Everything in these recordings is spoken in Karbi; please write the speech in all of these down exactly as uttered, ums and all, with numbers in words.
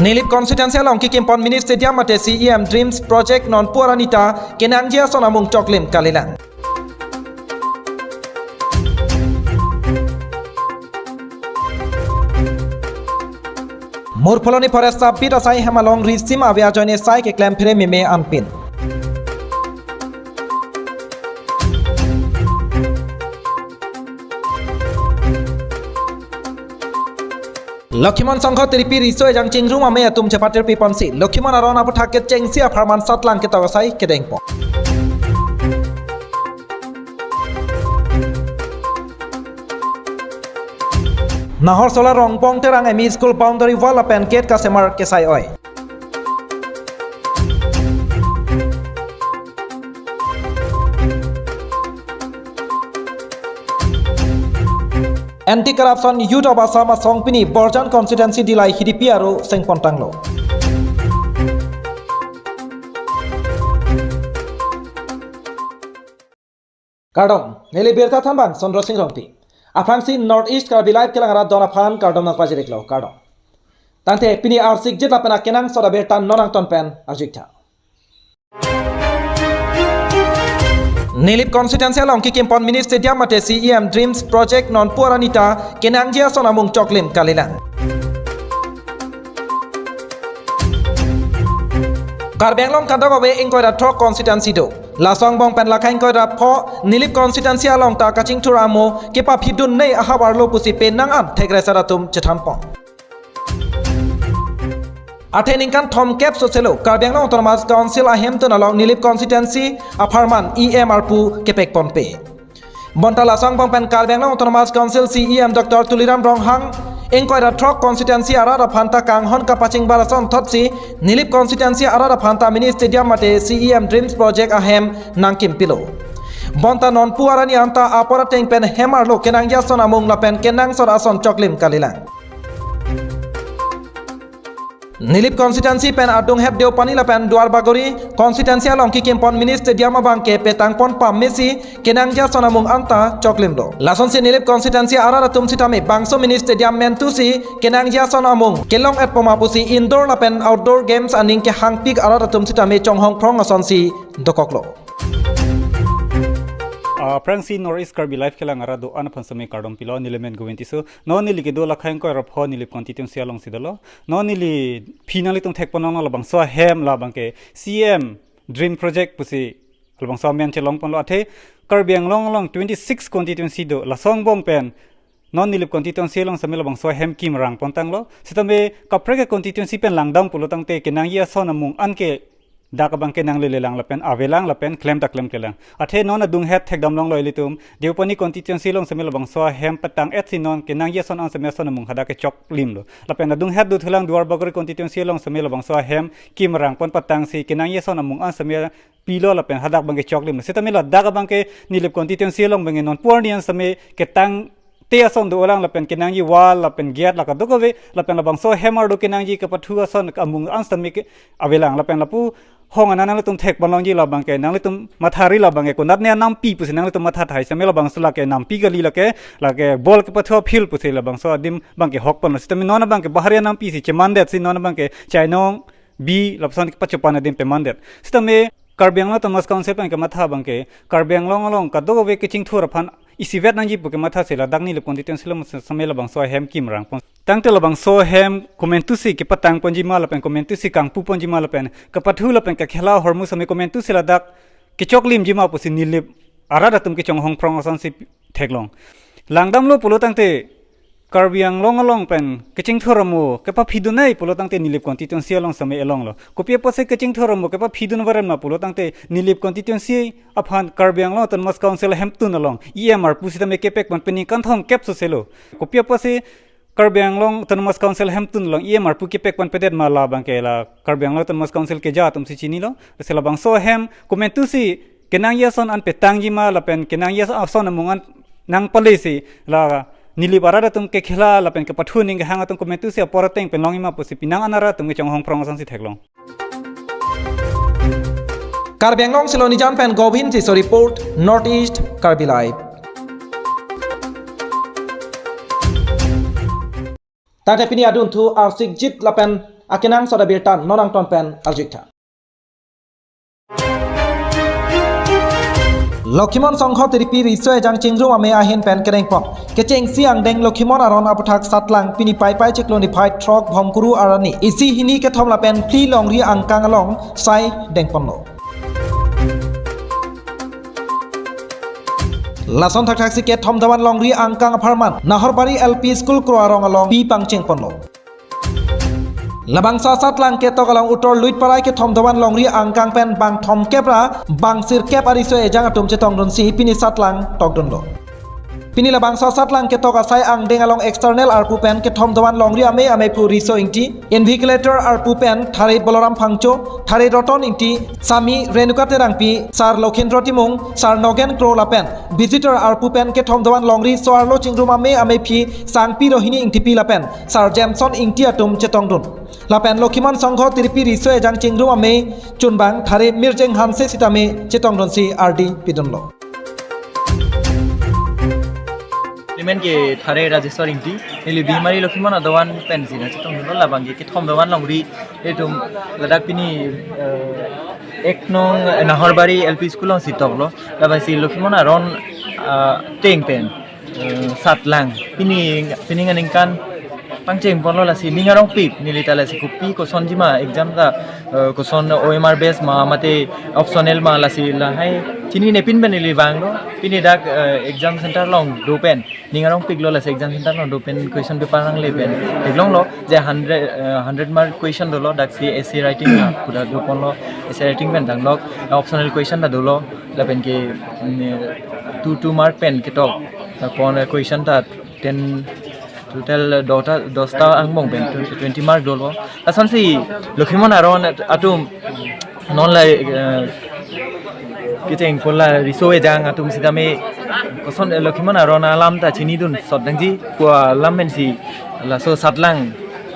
Nilip constituency along kekim pon mini stadium mate C E M Dreams project non pu arni ta kenangji ason amung choklim kalilang. Murpholoni forest sub beat asai hem along risim ave ajoine sai keklem phere meme anpin. Lokhimon Songkho tiripi riso ejang chingrum amei atum chepatirpi ponsi Lokhimon aron aphuthak kechengsi apharman satlang ketok asai kedeng pon. Nahorsola Rongpong Terang M E School boundary wall lapen gate kasemar kesai oi. Anti Corruption Youth of Assam asong pini Borjan constituency Dillai Hidipi aro sengpon tanglo. Kardom, neli birta thanbang Sondro Sing Rongpi. Aphrangsi North East Karbi Live kelang arat don aphan kardom nangpajiriklo, kardom. Tangte pini arsikjit lapen akenangsot abirta non angton pen arjuktha. Nilip constituency along kekim pon mini stadium mate C E M Dreams project non pu arni ta kenangji ason amung choklim kalilang. Karbi Anglong kadokave ingkoi ra throk constituency do. Laso angbong pen lakha ingkoi ra pho Nilip constituency along ta kachingthur amo kepaphidun nei ahavar lo pusi penang an thekresa atum chethan pon. Athe ningkan thomkep soselo Karbi Anglong Autonomous Council ahemtun along Nilip constituency apharman E M arpu kepek ponpe. Bonta laso angbong pen Karbi Anglong Autonomous Council C E M Doctor Tuliram Ronghang ingkoi ra throk constituency arat aphan ta kanghon kapachingbar ason thotsi Nilip constituency arat aphan ta mini stadium mate C E M Dreams project ahem nangkim pilo. Bonta non pu arni anta apor ateng pen hem arlo kenangji ason amung lapen kenangsot ason choklim kalilang. Nilip constituency pen adunghet Deopani lapen Duarbagori constituency along kekim pon mini stadium abang kepetang pon pamesi kenangji ason amung anta choklim do. Lasonsi Nilip constituency arat atum sitame bangso mini stadium mentusi kenangji ason amung kelong et poma pusi indoor lapen outdoor games aning kehangpik arat atum sitame chonghong phrong asonsi dokoklo. Aphrangsi North East Karbi Live kelang arat do-an aphan sitame kardom pilo, neli men Govind Tisso. Non neli kedo lakha ingkoi ra pho Nilip constituency alongsi dolo. Non neli pini nanglitum thek pon long labangso ahem labang ke C E M Dream Project pusi labangso amen chelong ponlo, athe Karbi Anglong along twenty-six constituency do, laso angbong pen non Nilip constituency along sitame labangso ahem kim rang pon tanglo. Sitame kaprek constituency pen langdam pulo tangte kenangji ason amung anke dak abang ke nanglelelang lapen avelang lapen klem ta klemklelang. Athe non adunghet thekdam longlo ilitum, Deopani constituency along sitame labangso ahem petang etsi non kenangji ason an sitame ason amung hadak kechoklimlo. Lapen adunghet dothulang Duarbagori constituency along sitame labangso ahem kim rang pon patangsi kenangji ason amung an sitame pilo lapen hadak abang kechoklimlo. Sitame ladak abang ke Nilip constituency along abang ke non pu arni an sitame ketangte ason dolang lapen kenangji wall lapen gate la kadokave lapen labangso ahem arlo kenangji kepathu ason amung an sitame ke avelang lapen lapu hong anan nanglitum thek pon longji labang ke nanglitum mathari labang ke konatne anampi pusi nanglitum matha thai sitame labangso lake nampi kali, lake, lake ball kepathu afield pusi labangso adim abang ke hok ponlo. Sitame non abang ke bahari anampisi chemandet si non abang ke chainong bi lapuson kepachopan adim pemandet. Sitame Karbi Anglong Autonomous Council pen kematha abang ke Karbi Anglong along kadokave kechingthur aphan isivet nangji pu kemathasi ladak Nilip constituency along sitame labangso ahem kim rang pon. Tangte labangso ahem komantusi kepatang ponjima lapen komantusi kangpu ponjima lapen kepathu lapen kekhela ahormu sitame komantusi ladak kechoklimjima pusi Nilip arat atum kechonghong phrong asonsi theklong. Langdamlo pulo tangte Karbi Anglong along pen kechingthur amo kepaphidun nei pulo tangte Nilip constituency along sitame elonglo. Kopi apotsi kechingthur amo kepaphidun varem ma pulo tangte Nilip constituency aphan Karbi Anglong Autonomous Council ahemtun along E M arpu sitame kepek pon peningkan thomkep soselo. Kopi apotsi Karbi Anglong Autonomous Council ahemtun along E M arpu kepek pon pedet ma labang ke la Karbi Anglong Autonomous Council keja atumsi chinilo. Lasi labangso ahem komantusi kenangji ason an petangjima lapen kenangji ason amung an nangpalesi la Nilip arat atum kekhela lapen kepathu aning kehang atum komantusi apor ateng pen longjima pusi penang an arat atum kechonghong phrong asonsi theklong. Karbi Anglong Silonijan pen Govind Tisso report, North East Karbi Live. Tangte pini adunthu arsikjit lapen Akenangsot abirta non angton pen arju-ik tha. Lokhimon Songho tiripi riso ejang chingrum amei ahin pen kedengpon. Kechengsi angdeng Lokhimon Aron aputhak Satlang pini Paipai chiklo niphai throk Bhomkuru arni isi hini kethom lapen phli longri angkang along sai dengponlo. Lason thakthaksi kethom dovan longri angkang apharman Nahorbari L P School Kro Arong along pi pangchengponlo. Labangso Satlang ketok along Uttor Luitparai kethom dovan longri angkang pen bang thomkep ra bang sirkep ariso ejang atum chetongdunsi pini Satlang tokdunlo. Pini labangso Satlang ketok asai angdeng along external arpu pen kethom dovan longri amei amei phu Riso Ingti, invigilator arpu pen Thare Balaram Phangcho, Thare Roton Ingti, Sami Renuka Terangpi, Sar Lokhendro Timung, Sar Nogen Kro lapen visitor arpu pen kethom dovan longri so-arlo chingrum amei amei phi Sangpi Rohini Ingtipi lapen Sar Jameson Ingti atum chetongdun. Lapen Lokhimon Songho tiripi riso ejang chingrum amei chunbang Thare Mirjeng Hanse sitame chetongdunsi ardi pidunlo. Neli men ke Thare Rajeshwar Ingti, neli Bihimari Lokhimon adovan pensi nangchetongdunlo, labang ke kethom dovan longri itum ladak pini, eh, ek nong Nahorbari L P School alongsi toklo, labangsi Lokhimon Aron, ah, ateng pen, eh, Satlang pini, pini aningkan pangchengponlo, lasi ning arongpik neli ta lasi kopi kosonjima exam ta, eh, koson O M R base ma mate optional ma lasi lahai chininepin pen neli vanglo. Pini dak, eh, exam center along do pen ning arongpiklo, lasi exam center along do pen question paper nangle pen theklonglo je hundred, eh, hundred mark question dolo, daksi essay writing ta pura doponlo, essay writing pen danglok, optional question ta dolo, lapen ke, mm, two two mark pen ketok, lapen question ta ten, total dota, dosta angbong pen twenty, twenty mark dolo. Lasonsi Lokhimon Aron at-, atum non la, eh, kecheng kola riso ejang atum sitame koson, eh, Lokhimon Aron alam ta chinidun sot nangji pu alam pensi laso Satlang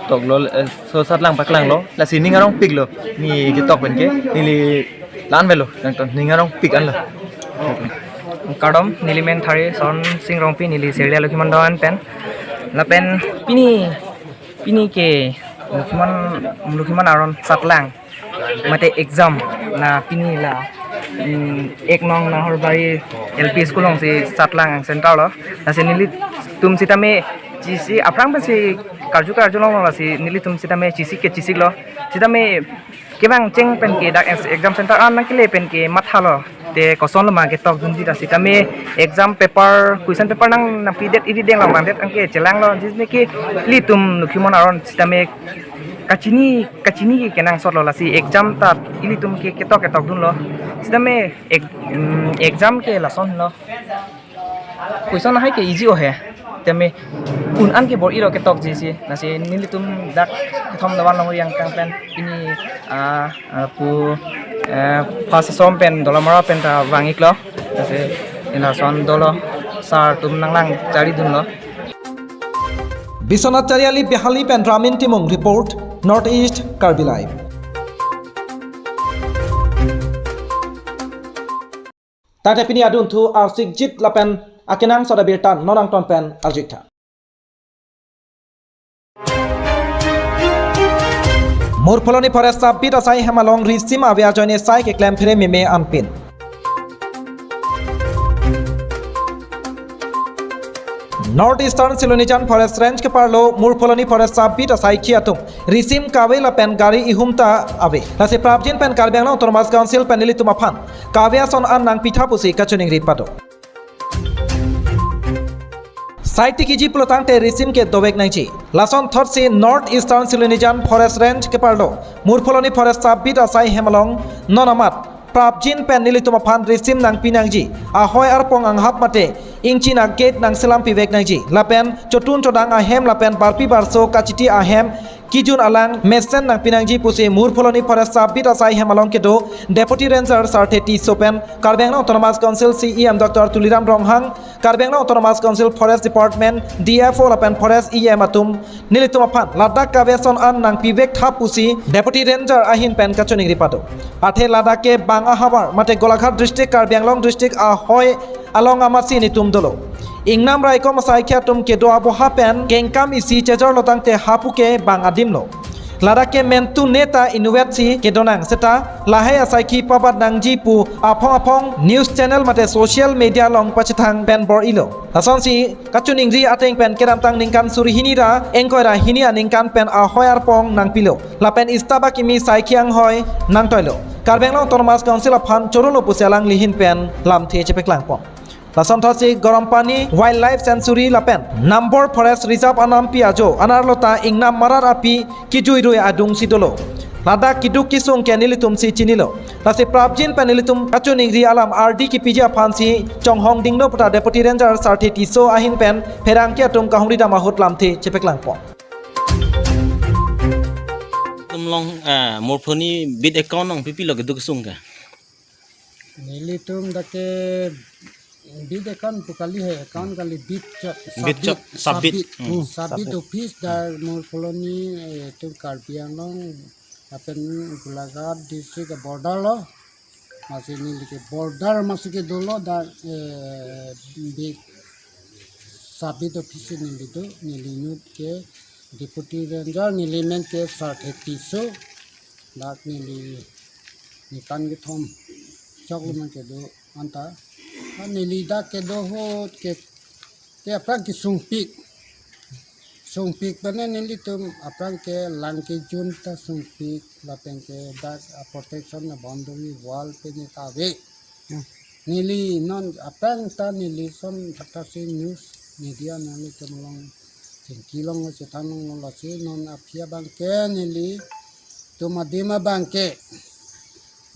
toklo, eh, so Satlang paklanglo, lasi ning arongpiklo, ne ketok pen ke, neli la-an avelo, nangtum ning arongpik anlo. Kardom, neli men Thare Son Sing Rongpi, neli Seria Lokhimon dovan pen. Lapen pini, pini ke Lokhimon, Lokhimon Aron Satlang mate exam na pini la, mm, ek nong Nahorbari L P School alongsi Satlang center lo. Lasi nelitum sitame chisi aphrang pensi karju karjulonglo, lasi nelitum sitame chisi ke chisiklo. Sitame kevang cheng pen ke dak ex-, exam center an nangkele pen ke mathalo. Te kosonlo ma ketokdunji ta sitame exam paper, question paper nang, nangpidet iri deng lang bangdet anke chelanglo. Jisne ke ilitum Lokhimon Aron sitame kachini, kachini ke kenangsotlo, lasi exam ta ilitum ke ketok ketokdunlo. Sitame ek-, mm, exam ke lasonlo. Question hai ke easy ohe. Tame un an ke bor-iro ketokjisi. Lasi nelitum dak kethom dovan longri angkang pen pini, ah, ah, pu, eh, first asom pen Dolamara pen ta vang-iklo. Lasi ina son dolo sar atum nanglang charidunlo. Biswanath Chariali Behali pen Ramin Timung report, North East Karbi Live. Tangte pini adunthu arsikjit lapen akenangsot abirta non angton pen arju-ik tha. Murpholoni Forest Sub-Beat asai hem along risim ave ajoine sai keklem phere meme anpin. North Eastern Silonijan Forest Range keparlo Murpholoni Forest Sub-Beat asaikhi atum risim kave lapen gari ihum ta ave. Lasi prapjin pen Karbi Anglong Autonomous Council pen nelitum aphan kave ason an nangpitha pusi kachiningri pado. Sai tikiji pulotangte risim ke dovek nangji. Lason thotsi North Eastern Silonijan Forest Range keparlo Murpholoni Forest Sub-Beat asai hem along non amat prapjin pen nelitum aphan risim nangpi nangji. Ahoi arpong anghap mate ingchin agate nangselam pivek nangji. Lapen chotun chodang ahem lapen barpi barso kachiti ahem kijun alang mesen nangpi nangji pusi Murpholoni Forest Sub-Beat asai hem along kedo Deputy Ranger Sarthe Tisso pen Karbi Anglong Autonomous Council C E M Doctor Tuliram Ronghang, Karbi Anglong Autonomous Council Forest Department D F O lapen Forest E M atum nelitum aphan ladak kave ason an nangpivek tha pusi Deputy Ranger ahin pen kachiningri pado. Athe ladak ke bang ahavar mate Golaghat District, Karbi Anglong District ahoi along amatsi nelitum dolo. Ingnam raikom asaikhi atum kedo aboha pen kengkam isi chejorlo tangte hapu ke bang adimlo. Ladak ke mentu neta inutvet si kedonang seta lahai asaikhi pabat nangji pu aphong aphong news channel mate social media along pachethang pen bor-ilo. Lasonsi kachiningri ateng pen kedamtang ningkan suri hini ra ingkoi ra hini aningkan pen ahoi arpong nangpilo. Lapen staff akimi saikhi anghoi nangtoilo. Karbi Anglong Autonomous Council aphan chorolo pusi alangli ahin pen lamthe chepaklangpon. Lasonthotsi Garampani Wildlife Sanctuary lapen Nambor Forest Reserve anampi ajo anerlo ta ingnam marat api kijuirui adungsi dolo. Ladak keduk kesung ke nelitumsi chinilo. Lasi prapjin pen nelitum kachiningri alam ardi kepiji aphansi chonghong dingno puta Deputy Ranger Sarthe Tisso ahin pen pherangke atum kahumri dam ahut lamthe chepaklangpon. Tum long, eh, morphoni beat account nangpipilo keduk kesung ke? Nelitum dak ke beat account pu kali he, account kali beat chot, Beat chot, sub-beat, sub-beat. Sub-beat. Hmm. Sub-beat Sub-beat. Office dak morphoni, eh, tum Karbi Anglong lapen Golaghat district border lo. Amatsi neli ke border amatsi ke dolo dak, eh, beat sub-beat office neli do, neli inut ke Deputy Ranger, neli men ke Sarthe Tisso, dak neli ningkan kethom choklo man kedo anta. Ah, neli dak kedo ahut ke, ke aphrang kesungpik. Sungpik pen nelitum aphrang ke lang kejun ta sungpik lapen ke dak, ah, protection na boundary wall pen ta ave. Hmm. Neli non aphrang ta neli son thakthak si news media nanglitum along chingki longlo chethan longlo, lasi non aphi abang ke nelitum adim abang ke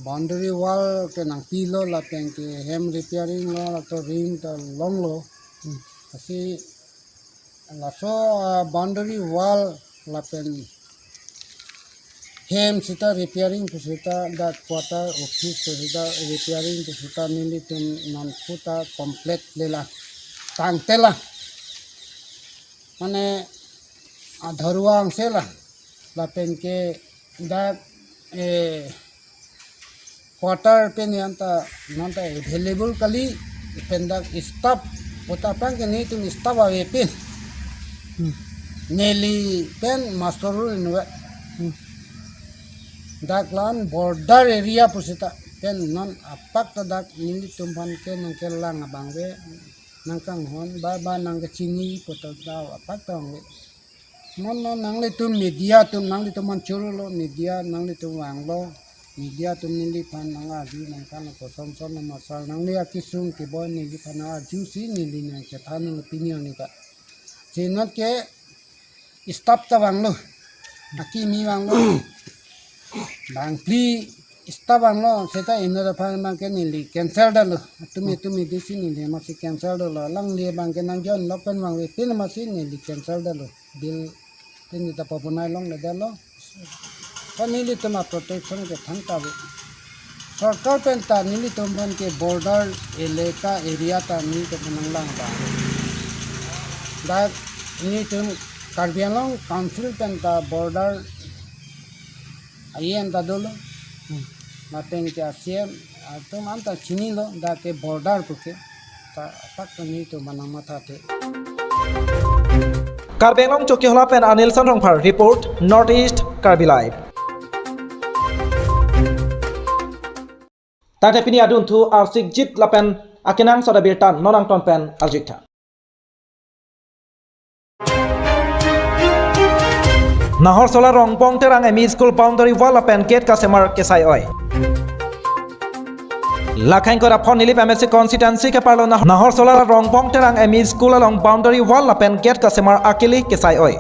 boundary wall ke nangpilo lapen ke hem repairing lo lato ring ta longlo. Hmm. Lasi laso, ah, boundary wall lapen hem seta repairing pu seta dak quarter office pu seta repairing pu seta nelitum non puta complete lela, tangtela. Mane adharuang sela lapen ke dak, eh, quarter pen anta non ta available kali, pen dak staff puta aphrang ke nelitum staff avepin. Hmm. Neli pen master rule inutvet. Hmm. Dak la-an border area pu seta pen non apak ta dak nelitum aphan ke nangkelang abang ave, nangkanghon ba ba nangkachini pu ta dak apak ta ave. Non non nanglitum media atum, nanglitum aphan chorolo media, nanglitum vanglo, media atum neliphan nang-arju nangkan koson son na masal nangli akesung keboi neliphan nang-arju si neli nangchethan nang opinion ni ta. Chenot ke staff ta vanglo, akimi vanglo. Bangphli staff vanglo, seta inut aphan abang ke neli cancel detlo. Tumi tumi disi neli amatsi cancel detlo. Alangli abang ke nangjon lok pen vangvepin amatsi neli cancel detlo. Bill pen ta papunai longledetlo. Ko nelitum a-protection ke thangta ave. Sorkar pen ta nelitum aphan ke border elaka area ta nelitum aphan nanglang abang. Dak nelitum Karbi Anglong Council pen ta border ayen ta dolo. Hmm. Lapen ke a-C M atum anta chinilo dak ke border pu ke. Ta apak ta nelitum aphan nangmathathe. Karbi Anglong Chokihola pen Anilson Rongphar report, North East Karbi Live. Tangte pini adunthu arsikjit lapen akenangsot abirta non angton pen arjutha. Nahorsola Rongbong Terang M E School boundary wall lapen gate kasemar kesai oi. Lakhang kora phon Nilip M A C constituency ke-arlo Nah-, Nahorsola Rongbong Terang M E School along boundary wall lapen gate kasemar akele kesai oi.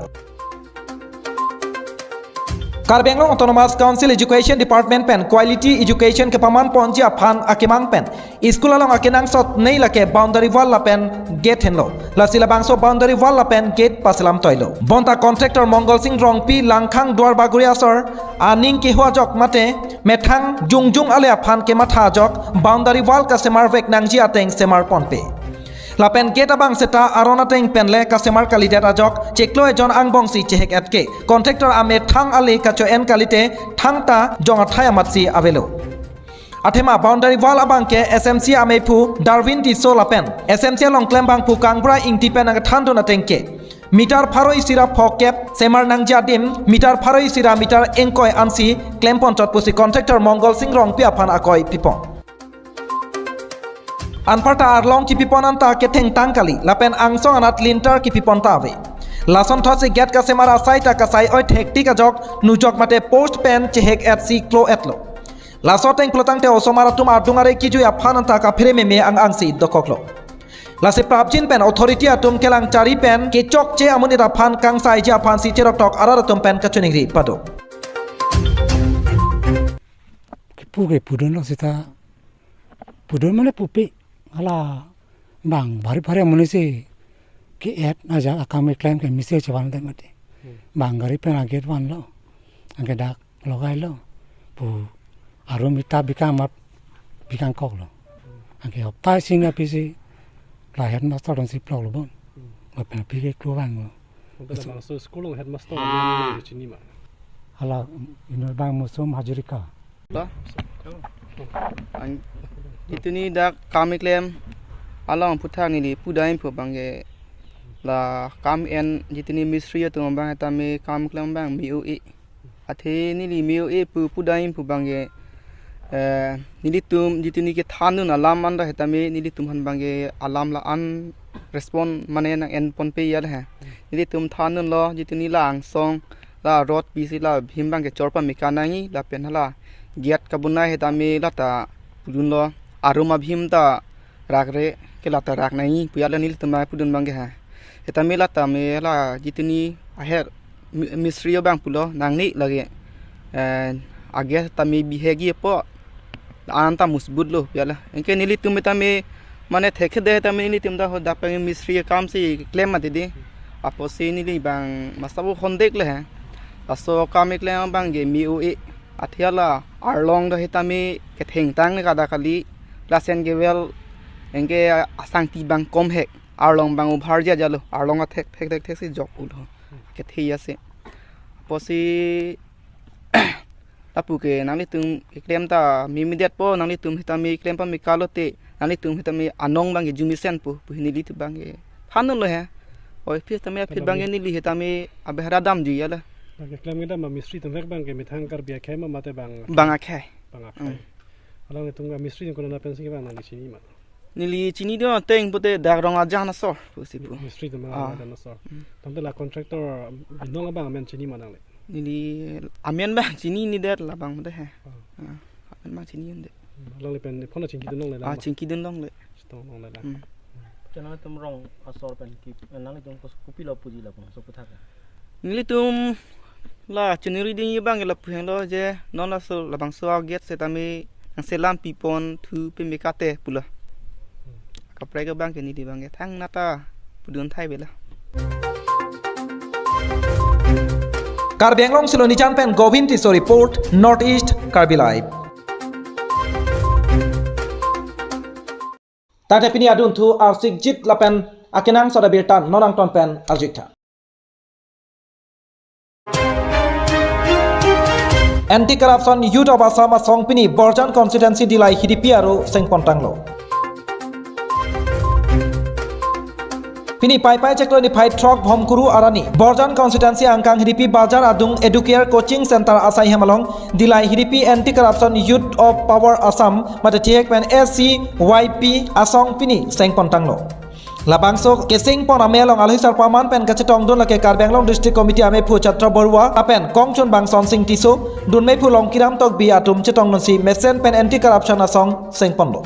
Karbi Anglong Autonomous Council Education Department pen quality education kepaman ponji aphan akemang pen school along akenangsot nei lake boundary wall lapen gate henlo. Lasi labangso boundary wall lapen gate paselam toilo. Bonta contractor Mongol Sing Rongpi Langkhang Duarbagori asor aning keho ajok mate methang jongjong ale aphan kematha ajok boundary wall kasemar vek nangji ateng semar ponpe. Lapen gate abang seta aron ateng pen le kasemar kalidet ajok chiklo ejon angbong si chehek etke. Contractor amethang ale kacho-en kalite thangta jong athai amatsi avelo. Athema boundary wall abang ke S M C amephu Darwin Tisso lapen S M C along klembangphu Kangbura Ingti pen nangthandun ateng ke Meter pharo isi ra phokep, semar nangji adim meter pharo isi ra meter ingkoi ansi klempon chot pusi contractor Mongol Sing Rongpi aphan akoi pipon. Anparta arlong kipipon anta kethengtang kali, lapen angsong anat linter kipipon ta ave. Lason thotsi gate kasemar asai ta kasai oi thektik ajok nujok mate post pen chehek-etsi klo-etlo. Laso ateng pulotangte osomar atum adung are kijui aphan anta kaphere meme ang-angsi dokoklo. Lasi prapjin pen authority atum kelang chari pen kechokche amonit aphan kangsaiji aphansi cheroktok arat atum pen kachiningri pado. Kipu ke pudun lo sita. Pudun mane pupe. Hala bang bari bari amonit si ke-et aja akam keklem ke misi chevan te mati. Hmm. Bang gari pen agate vanlo. Anke dak logailo. Pu arum ita bikang mat bikangkoklo. Anke hopta isi na pisi la headmaster dong si ploklo bon. Hmm. Lapen aphi ke klo vanglo. Lapen labangso school along headmaster amen nangli chini ma? Hala inut bang Musom Hazarika. Ba? Ang, ituni dak kam keklem along aphuthak neli pudam pu abangke la kam en jituni mistri atum abang tame kam keklem abang me-o-e. Athe neli me-o-e pu pudam pu abangke, eh, nelitum jituni kethandun alam anta hetame nelitum aphan abangke alam la-an respond mane nang enponpe ya le he. Nelitum thandunlo jituni la angsong la rot pisi la abhim abangke chorpa meka nangji lapen hala gate kabonai hetame lata pudunlo arum abhim ta rakre ke lata rak nangji pu ya le nelitum apudun abangke ha. Hetame lata me la jituni aher mi-, mistri abang pulo nangne lake, eh, agate tame bihek-ji apot anta musbutlo pu ya le. Anke nelitum tame mane thekthe tame nelitum ta ho dak pen mistri akam si klem mati de. Apotsi neli bang masa bo hondek le he. Laso kam keklem abangke me-o-e. Athe hala arlong ta hetame kethengtang ne kada kali. Lason kevel anke asangti abang komhek. Arlong abang ubhar ja jalo. Arlong athek thek thek thek si jok pulo. Kethe ya si. Apotsi lapu ke nanglitum keklem ta mimi detpo nanglitum hetame klem pameka lote nanglitum hetame anong abangke jumisen pu pu nelitum abangke thandunlo he. Oi aphi tame aphi abangke neli hetame abehara damji ya le. Bang keklem kedam ma mistri atum vek abangke methang Karbi akhei ma mate bang? Bang akhei. Bang akhei. Hmm. Alanglitum ke mistri atum konat pensi ke bang nangli chini ma? Neli chinidun ateng pute dak Rong Ajan asor pusi pu. Mistri atum Ah. Rong Ajan asor. Hmm. Tangte la contractor binong abang amen chini ma nangli? Neli amen abang chininedet labang mate he. Ah. Ah, amen abang chini unde. Hmm. Alangli pen phone chingkidun longle Ah, la ma? Chingkidun longle. Chetong longle la. Hmm. Chonang atum rong asor pen ki, nangtum kos kopilo puji labangso aphuthak? Nelitum la chunuri ding abangke lapu helo je non laso labangso agate setame nangselam pipon thu peme kate pulo. Kaprek abangke neli abangke thangnat ta pudun thai bela. Karbi Anglong Silonijan pen Govin Tisso report, North East Karbi Live. Tangte pini adunthu arsik jit lapen akenangsot abirta non angton pen arjutha. Anti Corruption Youth of Assam asong pini Borjan Constituency Dillai Hidipi aro sengpon tanglo. Pini Paipai chiklo niphai throk Bhomkuru arni Borjan Constituency angkang Hidipi Bazar adung Educare Coaching Center asai hem along Dillai Hidipi Anti Corruption Youth of Power Assam mate chihek pen S C Y P asong pini sengpon tanglo. Labangso kesengpon amei along alohi sarpo aman pen kachetongdun lake Karbi Anglong District Committee amephu Chatra Baruah lapen kongchunbang Sonsing Tisso, dunmephu Longkiram Tokbi atum chetongdunsi mesen pen anti corruption asong sengponlo.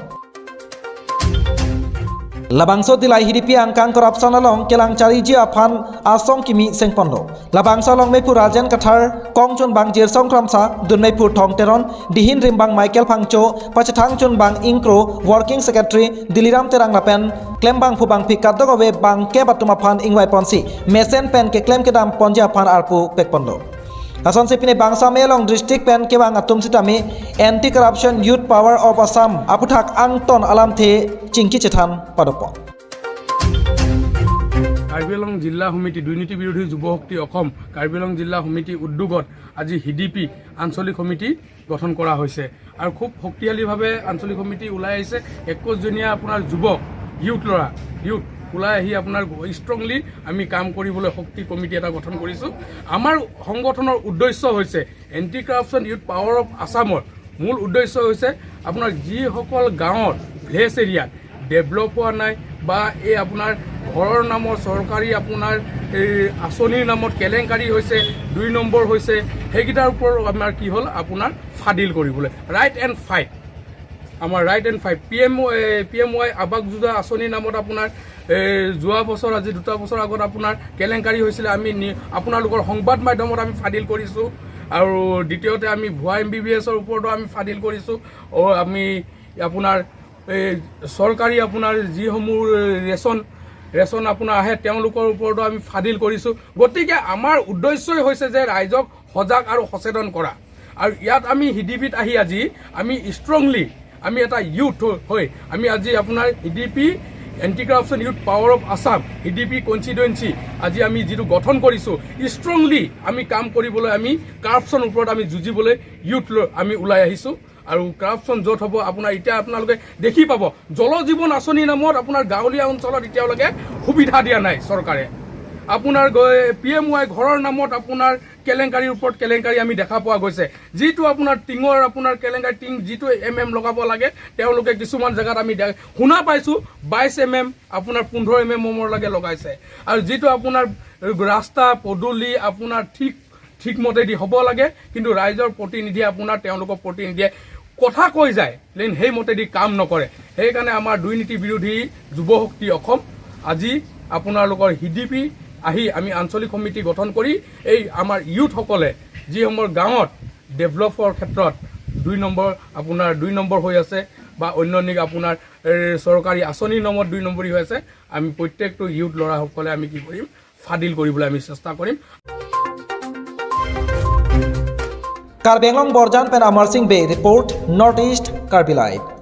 Labangso Dillai Hidipi angkang corruption along kelang chariji aphan asong kimi sengponlo. Labangso along mephu Rajen Kathar, kongchunbang Jirsong Kramsa, dunmephu Thong Teron, dihin rimbang Michael Phangcho, pachethang chunbang Ingkro, working secretary Diliram Terang lapen klembangphu bangphi kadokave bangkep atum aphan ingvaiponsi mesen pen keklem kedam ponji aphan arpu pekponlo. Lasonsi pini bangso amei along district pen kevang atum sitame Anti Corruption Youth Power of Assam aphuthak angton alamthe chingki chethan padopon. Karbi আংলং জিলা সমিতি, দুৰ্নীতি বিৰোধী যুৱ শক্তি অসম, কাৰ্বি আংলং জিলা সমিতিৰ উদ্যোগত আজি হিডিপি আঞ্চলিক সমিতি গঠন কৰা হৈছে আৰু খুব শক্তিশালীভাৱে আঞ্চলিক সমিতি ওলাই আহিছে। একৈশজনীয়া আপোনাৰ যুৱক, ইউথ ল'ৰা, ইউথ ওলাই আহি আপোনাৰ ষ্ট্ৰংলি আমি কাম কৰিবলৈ শক্তি কমিটি এটা গঠন কৰিছোঁ। আমাৰ সংগঠনৰ উদ্দেশ্য হৈছে, anti corruption youth power of আছামৰ মূল উদ্দেশ্য হৈছে আপোনাৰ যিসকল গাঁৱৰ ভিলেজ এৰিয়াত ডেভেলপ হোৱা নাই বা এই আপোনাৰ ঘৰৰ নামত চৰকাৰী আপোনাৰ এই আঁচনিৰ নামত কেলেংকাৰী হৈছে, দুই নম্বৰ হৈছে, সেইকেইটাৰ ওপৰত আমাৰ কি হ'ল, আপোনাৰ ফাদিল কৰিবলৈ, ৰাইট এণ্ড ফাইট। আমাৰ right and fight, P M P M Y Awas Yojana আঁচনিৰ নামত আপোনাৰ এ, যোৱা বছৰ, আজি দুটা বছৰ আগত আপোনাৰ কেলেংকাৰী হৈছিলে। আমি নি- আপোনালোকৰ সংবাদ মাধ্যমত আমি ফাদিল কৰিছোঁ। আৰু দ্বিতীয়তে আমি ভুৱা এম বি বি এছৰ ওপৰতো আমি ফাদিল কৰিছোঁ। অ, আমি আপোনাৰ এই চৰকাৰী আপোনাৰ যিসমূহ ৰেচন ৰেচন আপোনাৰ আহে, তেওঁলোকৰ ওপৰতো আমি ফাদিল কৰিছোঁ। গতিকে আমাৰ উদ্দেশ্যই হৈছে যে ৰাইজক সজাগ আৰু সচেতন কৰা। আৰু ইয়াত আমি হিডিপিত আহি আজি আমি ষ্ট্ৰংলি, আমি এটা ইউথ হৈ আমি আজি আপোনাৰ হিডিপি, anti corruption youth power of Assam, হিডিপি কনষ্টিটুৱেঞ্চি আজি আমি যিটো গঠন কৰিছোঁ, ষ্ট্ৰংলি আমি কাম কৰিবলৈ, আমি কাৰাপশ্যনৰ ওপৰত আমি যুঁজিবলৈ ইউথ লৈ আমি ওলাই আহিছোঁ। আৰু কাৰাপশ্যন য'ত হ'ব, আপোনাৰ এতিয়া আপোনালোকে দেখি পাব, জল জীৱন আঁচনিৰ নামত আপোনাৰ গাঁৱলীয়া অঞ্চলত এতিয়ালৈকে সুবিধা দিয়া নাই চৰকাৰে। আপোনাৰ পি এম ৱাই ঘৰৰ নামত আপোনাৰ কেলেংকাৰীৰ ওপৰত কেলেংকাৰী আমি দেখা পোৱা গৈছে। যিটো আপোনাৰ টিঙৰ আপোনাৰ কেলেংকাৰী, টিং যিটো এম এম লগাব লাগে, তেওঁলোকে কিছুমান জেগাত আমি দে- শুনা পাইছোঁ বাইছ এম এম, আপোনাৰ পোন্ধৰ এম এমৰ লৈকে লগাইছে। আৰু যিটো আপোনাৰ ৰাস্তা পদূলি আপোনাৰ ঠিক ঠিকমতেদি হ'ব লাগে, কিন্তু ৰাইজৰ প্ৰতিনিধিয়ে আপোনাৰ তেওঁলোকৰ প্ৰতিনিধিয়ে কথা কৈ যায়, লেন সেইমতেদি কাম নকৰে। সেইকাৰণে আমাৰ দুৰ্নীতি বিৰোধী যুৱ শক্তি অসম আজি আপোনালোকৰ হিডিপি আহি আমি আঞ্চলিক সমিতি গঠন কৰি এই আমাৰ ইউথসকলে যিসমূহ গাঁৱত ডেভেলপৰ ক্ষেত্ৰত দুই নম্বৰ, আপোনাৰ দুই নম্বৰ হৈ আছে বা অন্য নিক আপোনাৰ এ, চৰকাৰী আঁচনিৰ নামত দুই নম্বৰী হৈ আছে, আমি প্ৰত্যেকটো ইউথ ল'ৰাসকলে আমি কি কৰিম, ফাদিল কৰিবলৈ আমি চেষ্টা কৰিম। Karbi Anglong Borjan pen Amar Singh Bey report, North East Karbi Live.